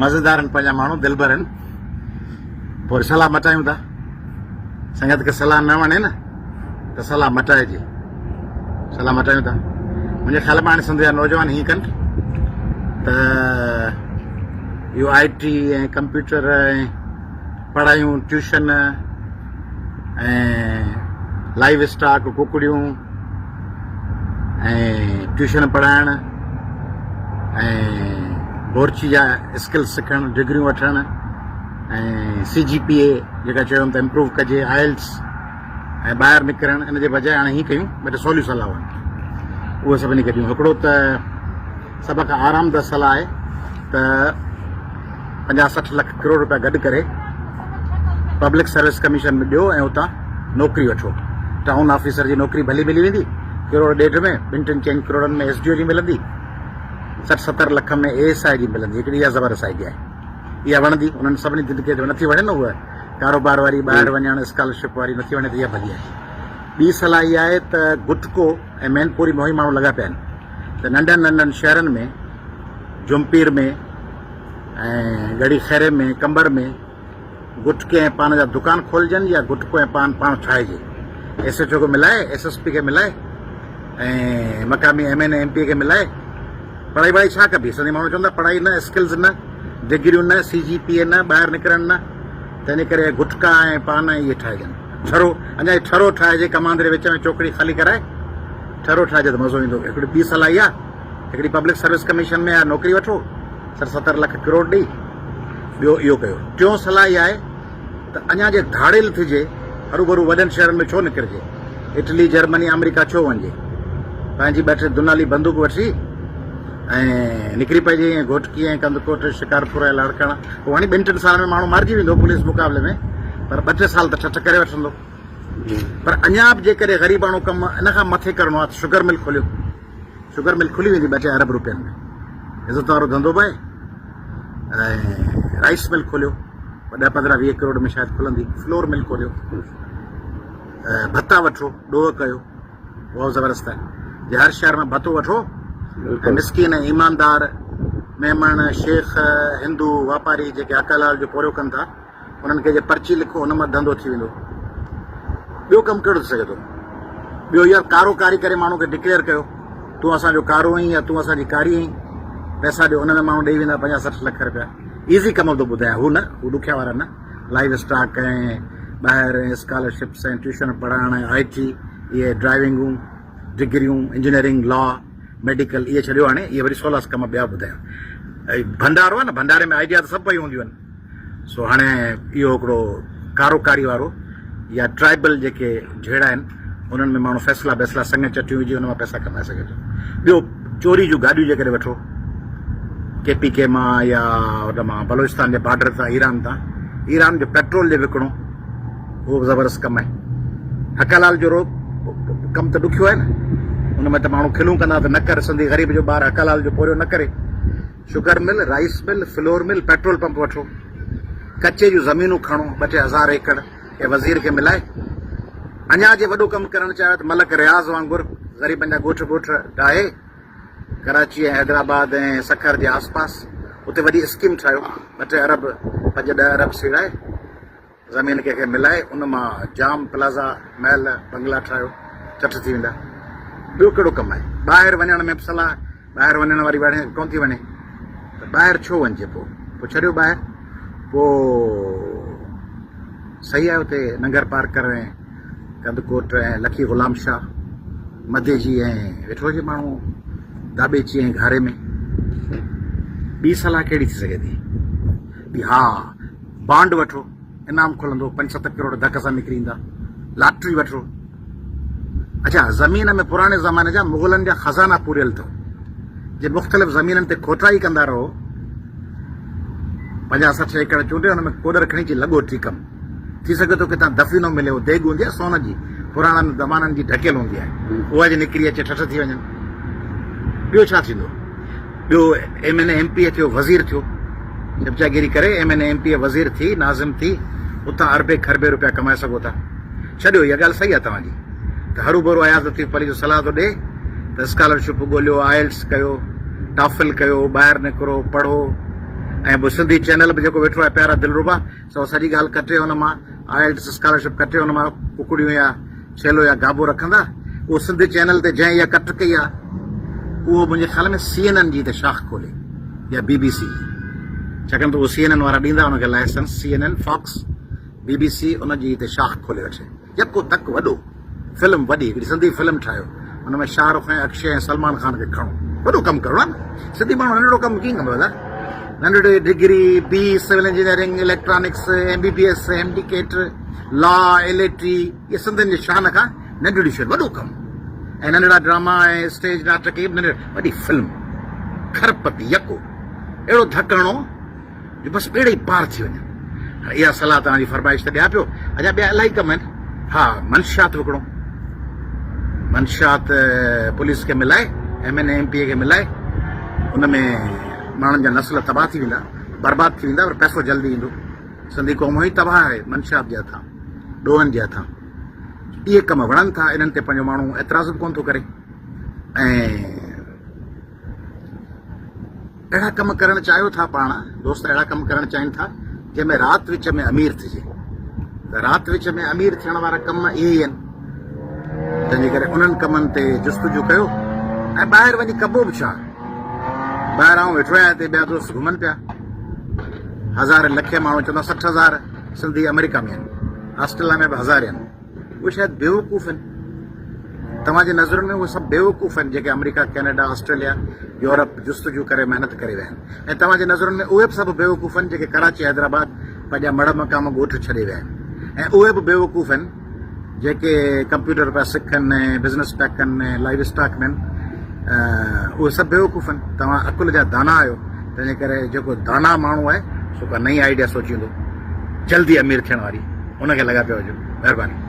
مزيدار آهن پنهنجا ماڻهو دلبر آهن پوء وري صلاح مٽايون ٿا سنگت کي صلاح نه وڻي نه ته صلاح مٽائجي صلاح مٽايون ٿا منهنجي خيال ۾ هاڻي سنڌ جا نوجوان هيئن ڪن ته اهو آء ٽي ۽ ڪمپيوٽر ۽ پڙهايون ٽيوشن ۽ لائيو اسٽاڪ ڪڪڙيون ۽ ٽيوشن پڙهائڻ ۽ بورچي جا اسڪل سکڻ ڊگريون وٺڻ ۽ سي جي پي اي جيڪا چيو ته امپروو ڪجي آئلس ۽ ٻاهر نڪرڻ ان جي بجاء هاڻي هي ڪيون ٻه ٽي سوليون صلاحون آهن اهي سڀني کي ڏيون هڪڙو ته سڀ کان آرامده صلاح آهي ته 50 60 لک ڪروڙ روپيا گڏ ڪري پبلڪ سروس ڪميشن ۾ ڏيو ۽ اتان نوڪري وٺو. ٽائون آفيسر جي نوڪري ڀلي ملي ويندي، ڪروڙ ڏيڍ ۾، ٻن ٽن چئن ڪروڙن ۾ ايس ڊي او جي ملندي، 60 70 لک ۾ اي ايس I جي ملندي. هڪڙي اها زبردست آئيڊيا آهي. اها وڻندي انهن سڀني جن کي نٿي وڻي نه اها ڪاروبار واري، ٻاهر وڃڻ، اسڪالرشپ واري نٿي وڻي ته اها ڀلي آهي. ٻي صلاح اها آهي ته گٽڪو ۽ مين پوري ۾ اهي ماڻهو لڳا پيا آهن ته ننڍن ننڍن شهرن ۾ جهمپير ۾ ۽ ڳڙهي خيري ۾ قمبر ۾ گٽڪي ۽ پان جا دڪان کولجن يا گٽڪو ۽ پان پاڻ ٺاهجي. ايس ايڇ او کي ملائي، ايس ايس پي کي ملائي ۽ مقامي M N A M P A کي ملائي پڙهائي وڙهائي ڇا ڪبي؟ سنڌي ماڻهو چون ٿا پڙهائي نه، اسڪلز نه، ڊگريون نه، سي جي پي اي نه، ٻاهر نڪرڻ نه، تنهنجي ڪري گٽڪا ۽ پان ۽ اهي ٺاهجن. ٺرو، اڃا هي ٺرو ٺاهجي، ڪماندري وچ ۾ چوڪڙي خالي ڪرائي ٺرو ٺاهجي ته مزو ايندو. هڪڙي ٻي صلاح اها، هڪڙي پبلڪ سروس ڪميشن ۾ اها نوڪري وٺو، 60 70 لک ڪروڙ ڏئي، ٻيو اهو ڪيو. ٽيون صلاح اها آهي ته اڃا جي ڌاڙيل ٿجي، هروڀرو وڏن شهرن ۾ ڇو نڪرجي؟ اٽلي، جرمني، آمريڪا ڇو وڃجي؟ پنهنجي ٻه ٽي دنالي بندوق وٺي ۽ نڪري پئجي ائين گهوٽڪي ۽ ڪنڌڪوٽ، شڪارپور ۽ لاڙڪاڻا. پوء هاڻي ٻن ٽن سالن ۾ ماڻهو مارجي ويندو پوليس مقابلي ۾ پر ٻه ٽي سال ته ٺٺ ڪري وٺندو. پر اڃا به جيڪڏهن غريباڻو ڪم ان کان مٿي ڪرڻو آهي ته شگر مل کوليو. شگر مل کلي ويندي ٻه ٽي ارب روپين ۾. عزت وارو ڌنڌو به آهي ۽ رائيس مل کوليو ڏهه 15 20 ڪروڙ ۾ شايد کلندي. فلور مل کوليو. ڀتا وٺو، ڏوهه ڪيو، اها زبردست آهي. جي هر شهر ۾ ڀتو وٺو ۽ مسڪين ۽ ايماندار ميمڻ، شيخ، هندو واپاري جيڪي حق حلال جو پورهيو ڪن ٿا، انهن کي جي پرچي لکو، ان مان ڌنڌو ٿي ويندو. ٻيو ڪم ڪهڙو ٿي سگهي ٿو؟ ٻيو اهو ڪارو ڪاري ڪري ماڻهو کي ڊڪليئر ڪيو، تون اسان جو ڪارو آهين يا تون اسان جي ڪاري آهين، پئسا ڏيو، ان ۾ ماڻهو ڏئي ويندا 50 60 لک رپيا. ايزي ڪم ٿو ٻڌايان، هو نه، هو ڏکيا وارا نه. لائيو اسٽاڪ ۽ ٻاهر ۽ اسڪالرشپس ۽ ٽيوشن پڙهائڻ ۽ آء ٽي، اهي ڊرائيونگون، ڊگريون، انجنيئرنگ، لا، ميڊيڪل اهي ڇڏيو هاڻي اهي وري سولا ڪم ٻيا ٻڌايان. ڀنڊارو آهي نه، ڀنڊاري ۾ آئيڊيا ته سڀ پيون هونديون آهن. سو هاڻي اهو هڪڙو ڪاروڪاري وارو يا ٽرائبل جيڪي جهيڙا آهن انهن ۾ ماڻهو فيصلا بيصلا سڱ چٽيون وجهي ان مان پئسا ڪمائي سگهي ٿو. ٻيو چوري جون گاڏيون جيڪڏهن وٺو ڪي پي ڪي مان يا ان مان بلوچستان جي بارڊر تان ايران تان ايران جو پيٽرول جي وڪڻو اهو به زبردست ڪم آهي. حق حلال جو رو ڪم ته ڏکيو آهي نه ان ۾ ته ماڻهو کلون ڪندا ته نه ڪر سنڌي غريب جو ٻار حق حلال جو پورهيو نه ڪري. Sugar mill, rice mill, flour mill, petrol pump وٺو ڪچي جون زمينون کڻو ٻه ٽي هزار ايڪڙ ڪنهن وزير کي ملائي اڃا جي وڏو ڪم ڪرڻ چاهيو ته ملڪ رياض وانگر غريبن جا ڳوٺ ڳوٺ ڊاهي ڪراچي ۽ حيدرآباد ۽ سکر جي آس پاس اتي وڏي اسڪيم ٺاهيو ٻه ٽي ارب پنج ڏهه ارب سيڙائي زمين ڪنهن کي ملائي ان مان جام پلازا محل بنگلا ٺاهيو چٺ ٿي ويندا ٻيو ڪهڙو ڪم آهي ٻاهر وڃڻ ۾ به صلاح ٻاهر وڃڻ واري وڻي ڪونه ٿي وڻي ته ٻاهر ڇو وڃجي پوء پوء ڇڏيو ٻاهر پوء صحيح آهي اتي ننگر پارڪر ۽ ڪنڌڪوٽ ۽ لکي غلام شاهه مديجي ۽ ويٺو هجي ماڻهو داٻيچي ۽ گهاري ۾ ٻي صلاح ڪهڙي ٿي سگهي ٿي ٻي ها بانڊ وٺو انعام کلندو پنج ست ڪروڙ ڌڪ سان نڪري ايندا لاٽري وٺو اڇا زمين ۾ پراڻي زماني جا مغلن جا خزانا پوريل اٿو جي مختلف زمينن تي کوٽائي ڪندا رهو 50 60 ايڪڙ چونڊي ان ۾ ڪوڏر کڻي چي لڳو ٺيڪ ڪم ٿي سگهي ٿو ڪٿان دفينو ملي هو ديڳ هوندي آهي سون جي پراڻن زمانن جي ڍڪيل هوندي آهي اها جي نڪري اچي ٺٺ ٿي وڃن ٻيو ڇا ٿيندو ٻيو M N A M P A ٿيو وزير ٿيو چمچاگيري ڪري M N A M P A وزير ٿي ناظم ٿي اتان اربين کربين روپيا ڪمائي سگهو ٿا ڇڏيو اها ڳالهه صحيح آهي توهان جي ته هروڀرو اياز لطيف پليجو صلاح ٿو ڏي ته اسڪالرشپ ڳوليو آئلٽس ڪيو ٽافل ڪيو ٻاهر نڪرو پڙهو ۽ پوء سنڌي چينل به جيڪو ويٺو آهي پيارا دلربا سو سڄي ڳالهه ڪٽي ان مان آئلٽس اسڪالرشپ ڪٽي ان مان ڪڪڙيون يا ڇيلو يا گابو رکندا اهو سنڌي چينل تي جنهن اها ڪٽ ڪئي آهي اهو منهنجي خيال ۾ سي اين اين جي ته شاخ کولي يا بي بي سي جي ڇاڪاڻ ته اهو سي اين اين وارا ڏيندا ان کي licence C N N Fox B B C ان جي ته شاخ کولي وٺي يڪو تڪ وڏو فلم وڏي هڪڙي سنڌي فلم ٺاهيو ان ۾ شاهه رخ ۽ اڪشي ۽ سلمان خان کي کڻو وڏو ڪم ڪرڻو آهي نه سنڌي ماڻهو ننڍڙو ڪم ڪيئن ڪندو دادا ننڍڙي degree B civil engineering electronics M B B S M D CAT law L A T اهي سنڌين جي شان کان ننڍڙيون شيون وڏو ڪم ۽ ننڍڙا ڊراما ۽ اسٽيج ناٽڪ اهي به ننڍڙا وڏي فلم کرپتي يڪو اهڙو ڌڪ هڻو جو بس ٻيڙي ئي پار ٿي وڃن. هاڻي اها صلاح توهان جي فرمائش ته ڏيان پيو، اڃا ٻيا الاهي ڪم آهن. ها منشيات وڪڻو، منشيات پوليس کي ملائي، M N A M P A کي ملائي، ان ۾ ماڻهن جا نسل تباهه ٿي ويندا، برباد ٿي ويندا پر پئسو جلدي ايندو. سنڌي قوم هونئن ئي تباهه آهي منشيات جي هٿان، ڏوهن جي هٿان. اهي ڪم وڻن ٿا، انهن تي پنهنجو ماڻهو اعتراض به ڪونه ٿو ڪري ۽ اهڙا ڪم ڪرڻ چاهيو ٿا پاڻ دوست اهڙا ڪم ڪرڻ چاهين ٿا جنهن ۾ رات وچ ۾ امير ٿجي ته رات وچ ۾ امير ٿيڻ وارا ڪم اهي ئي آهن تنهنجي ڪري انهن ڪمن تي جستجو ڪيو ۽ ٻاهر وڃي ڪبو به ڇا ٻاهر آئون ويٺو آهيان هتي ٻيا دوست گهمن پيا هزارين لکين ماڻهو چوندا 60,000 سنڌي آمريڪا ۾ آهن آسٽريليا ۾ به هزارين آهن اهي شايد بيوقوف آهن. توهان جي نظرن ۾ اهي سڀ بيوقوف آهن جيڪي آمريڪا، ڪينيڊا، آسٽريليا، يورپ جستجو ڪري محنت ڪري ويا آهن ۽ توهان جي نظرن ۾ اهي به سڀ بيوقوف آهن جيڪي ڪراچي، حيدرآباد پنهنجا مڙهه مقام ڳوٺ ڇڏي ويا آهن ۽ اهي به بيوقوف آهن جيڪي ڪمپيوٽر پيا سکن ۽ بزنس پيا ڪن ۽ لائيو اسٽاڪ ۾ آهن اهي سڀ بيوقوف آهن. توهان عقل جا دانا آهيو تنهنجي ڪري جيڪو دانا ماڻهو آهي سو ڪا نئين آئيڊيا سوچيندو جلدي امير ٿيڻ واري. ان کي لڳا پيا هجو مهرباني.